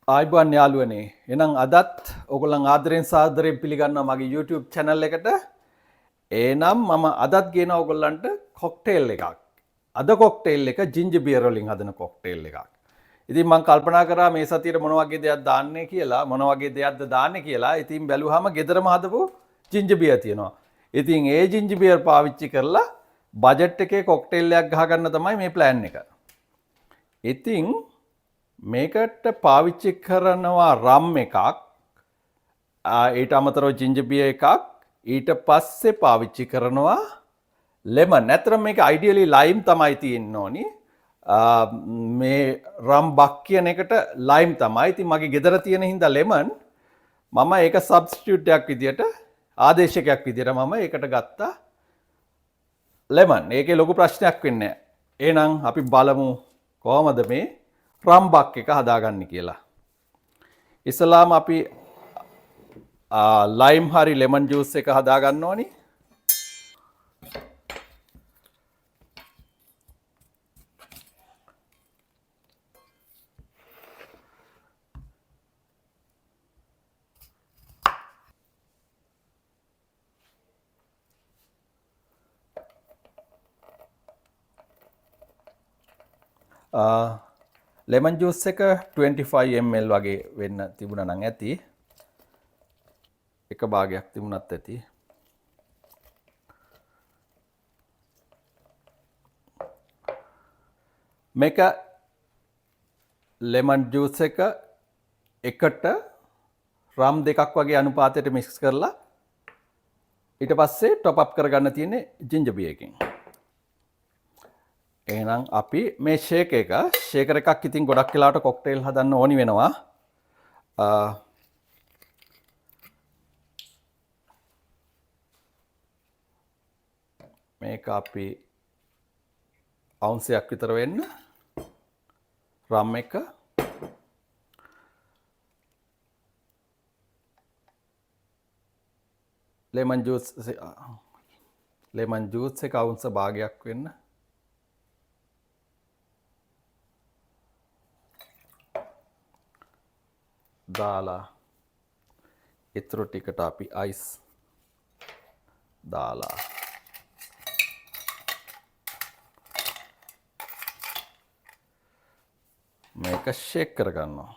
ආයිබෝන් යාළුවනේ, එහෙනම් අදත් ඔයගොල්ලන් ආදරෙන් සාදරයෙන් පිළිගන්නවා මගේ YouTube channel එකට. එහෙනම් මම අදත් ගේනවා ඔයගොල්ලන්ට කොක්ටේල් එකක්. අද කොක්ටේල් එක ජින්ජර් බියර් වලින් හදන කොක්ටේල් එකක්. ඉතින් මං කල්පනා කරා මේ සතියේට මොන වගේ දෙයක් දාන්නේ කියලා, මොන වගේ දෙයක්ද දාන්නේ කියලා. ඉතින් බැලුවාම ගෙදරම හදපු ජින්ජර් බියර් තියෙනවා. ඉතින් ඒ ජින්ජර් බියර් පාවිච්චි කරලා බජට් එකේ කොක්ටේල් එකක් ගහගන්න තමයි මේ ප්ලෑන් එක. ඉතින් මේකට පාවිච්චි කරනවා රම් එකක්, ඊට අමතරව ජින්ජර් බියර් එකක්, ඊට පස්සේ පාවිච්චි කරනවා ලෙමන්. ඇත්තටම මේක අයිඩියලි ලයිම් තමයි තියෙන්න ඕනි. මේ රම් බක් කියන එකට ලයිම් තමයි. ඉතින් මගේ ගෙදර තියෙන හින්දා ලෙමන් මම ඒක සබ්ස්ටිටියුට් එකක් විදියට, ආදේශකයක් විදියට මම ඒකට ගත්තා ලෙමන්. ඒකේ ලොකු ප්‍රශ්නයක් වෙන්නේ නැහැ. එහෙනම් අපි බලමු කොහොමද මේ රම් බක් එක හදාගන්නේ කියලා. ඉස්සලාම අපි ලයිම් හරි ලෙමන් ජූස් එක හදාගන්න ඕනි. ලෙමන් ජූස් එක 25 ml වගේ වෙන්න තිබුණා නම් ඇති. එක භාගයක් තිබුණත් ඇති. මේක ලෙමන් ජූස් එක එකට රම් දෙකක් වගේ අනුපාතයට මික්ස් කරලා ඊට පස්සේ টොප් අප් කරගන්න තියෙන්නේ ජින්ජර් බියර් එකෙන්. එහෙනම් අපි මේ ෂේක් එක, ෂේකර් එකක් ඉතින් ගොඩක් වෙලාවට කොක්ටේල් හදන්න ඕනි වෙනවා. මේක අපි අවුන්සයක් විතර වෙන්න රම් එක, ලෙමන් ජූස් එක අවුන්ස භාගයක් වෙන්න. දාලා ඉතුරු ටිකට අපි අයිස් දාලා මේක ෂේක් කරගන්නවා.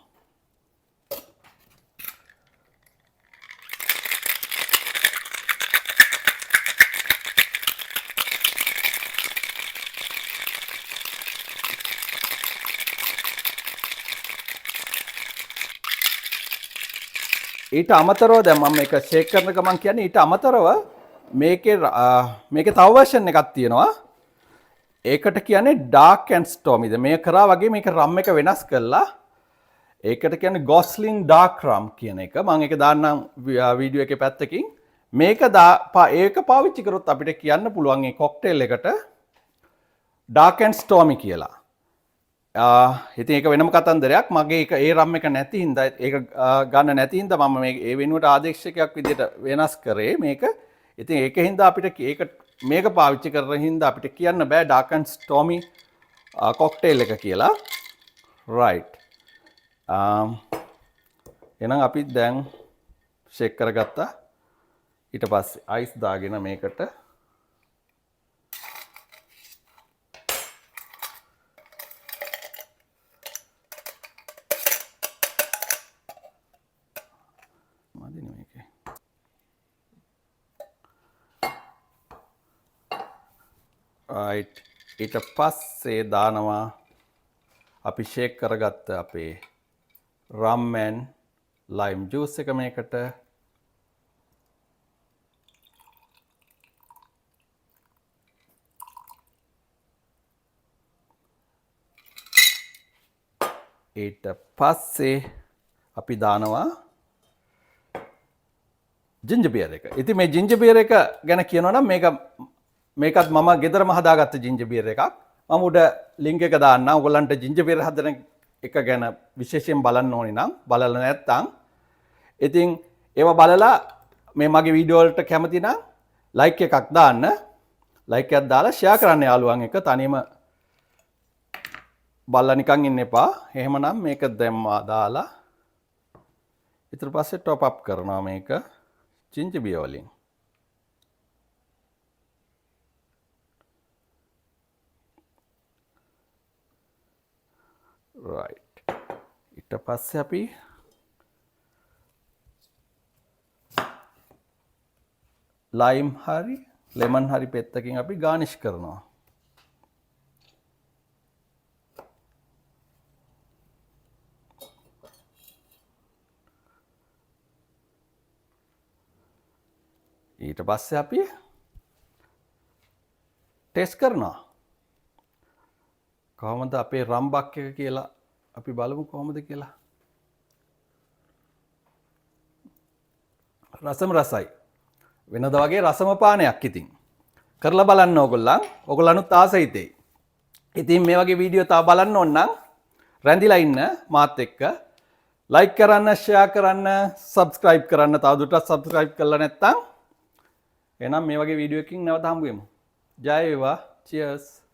ඊට අමතරව දැන් මම මේක ෂේක් කරන ගමන් කියන්නේ ඊට අමතරව මේකේ තව වර්ෂන් එකක් තියෙනවා. ඒකට කියන්නේ ඩාර්ක් ඇන්ඩ් ස්ටෝමි. දැන් මේ කරා වගේ මේක රම් එක වෙනස් කරලා ඒකට කියන්නේ ගොස්ලින් ඩාර්ක් රම් කියන එක. මම ඒක දාන්නම් වීඩියෝ එකේ පැත්තකින්. ඒක පාවිච්චි කරොත් අපිට කියන්න පුළුවන් මේ කොක්ටේල් එකට ඩාර්ක් ඇන්ඩ් ස්ටෝමි කියලා. ඉතින් ඒක වෙනම කතන්දරයක්. මගේ ඒක ඒ රම් එක නැති හින්දා ඒක ගන්න නැති හින්දා මම මේ ඒ වෙනුවට ආදේශකයක් විදියට වෙනස් කරේ මේක. ඉතින් ඒක හින්දා අපිට ඒක මේක පාවිච්චි කරන හින්දා අපිට කියන්න බෑ ඩාර්ක් ඇන්ඩ් ස්ටෝමි කොක්ටේල් එක කියලා. එහෙනම් අපි දැන් ෂේක් කරගත්තා. ඊට පස්සේ අයිස් දාගෙන මේකට ඊට පස්සේ දානවා අපි ෂේක් කරගත්ත අපේ රම් ඇන්ඩ් ලයිම් ජූස් එක මේකට. ඊට පස්සේ අපි දානවා ජින්ජර් බියර් එක. ඉතින් මේ ජින්ජර් බියර් එක ගැන කියනවා නම් මේකත් මම ගෙදරම හදාගත්ත ජින්ජර් බියර් එකක්. මම උඩ ලින්ක් එක දාන්නම්. ඔයගොල්ලන්ට ජින්ජර් බියර් හදන එක ගැන විශේෂයෙන් බලන්න ඕනි නම් බලලා නැත්තම් ඉතින් ඒවා බලලා මේ මගේ වීඩියෝ වලට කැමති නම් ලයික් එකක් දාන්න. ලයික් එකක් දාලා ෂෙයා කරන්න යාළුවන් එක්ක. තනියම බලලා නිකන් ඉන්න එපා. එහෙමනම් මේක දැම්මා දාලා ඊට පස්සේ ටොප් අප් කරනවා මේක ජින්ජර් බියර් වලින්. රයිට්. ඊට පස්සේ අපි ලයිම් හරි ලෙමන් හරි පෙත්තකින් අපි ගානිෂ් කරනවා. ඊට පස්සේ අපි ටෙස්ට් කරනවා. කොහොමද අපේ රම්බක් එක කියලා අපි බලමු කොහොමද කියලා. රසම රසයි. වෙනද වගේ රසම පානයක් ඉතින්. කරලා බලන්න ඕගොල්ලන්. ඕගොල්ලනුත් ආස හිතෙයි. ඉතින් මේ වගේ වීඩියෝ තව බලන්න ඕන නම් රැඳිලා ඉන්න මාත් එක්ක. ලයික් කරන්න, ෂෙයා කරන්න, සබ්ස්ක්‍රයිබ් කරන්න. තවදුරටත් සබ්ස්ක්‍රයිබ් කරලා නැත්නම් එහෙනම් මේ වගේ වීඩියෝ එකකින් නැවත හම්බ වෙමු. ජය වේවා. චියර්ස්.